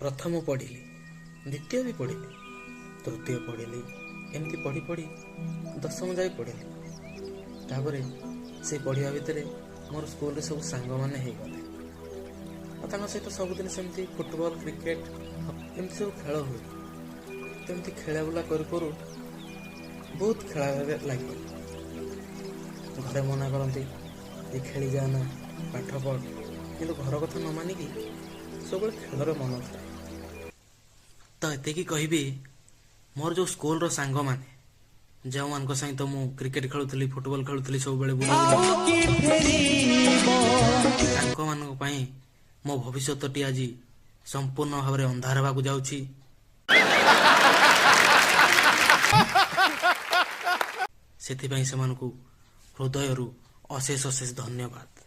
ପ୍ରଥମ ପଢ଼ିଲି, ଦ୍ୱିତୀୟ ବି ପଢ଼ିଲି, ତୃତୀୟ ପଢ଼ିଲି, ଏମିତି ପଢ଼ି ପଢ଼ି ଦଶମ ଯାଏ ପଢ଼ିଲି। ତାପରେ ସେ ପଢ଼ିବା ଭିତରେ ମୋର ସ୍କୁଲରେ ସବୁ ସାଙ୍ଗମାନେ ହେଇଗଲେ, ଆଉ ତାଙ୍କ ସହିତ ସବୁଦିନ ସେମିତି ଫୁଟବଲ, କ୍ରିକେଟ ଏମିତି ସବୁ ଖେଳ ହୁଏ। ତ ଏମିତି ଖେଳା ବୁଲା କରୁ କରୁ ବହୁତ ଖେଳାରେ ଲାଗିଗଲି। ଘରେ ମନା କରନ୍ତି ଯେ ଖେଳି ଯାଆନା, ପାଠ ପଢ଼, କିନ୍ତୁ ଘର କଥା ନ ମାନିକି ସବୁବେଳେ ଖେଳରେ ମନ ଥାଏ। ତ ଏତିକି କହିବି, ମୋର ଯେଉଁ ସ୍କୁଲର ସାଙ୍ଗମାନେ, ଯେଉଁମାନଙ୍କ ସହିତ ମୁଁ କ୍ରିକେଟ ଖେଳୁଥିଲି, ଫୁଟବଲ ଖେଳୁଥିଲି, ସବୁବେଳେ ବୁଲି, ତାଙ୍କମାନଙ୍କ ପାଇଁ ମୋ ଭବିଷ୍ୟତଟି ଆଜି ସମ୍ପୂର୍ଣ୍ଣ ଭାବରେ ଅନ୍ଧାର ହେବାକୁ ଯାଉଛି। ସେଥିପାଇଁ ସେମାନଙ୍କୁ ହୃଦୟରୁ ଅଶେଷ ଅଶେଷ ଧନ୍ୟବାଦ।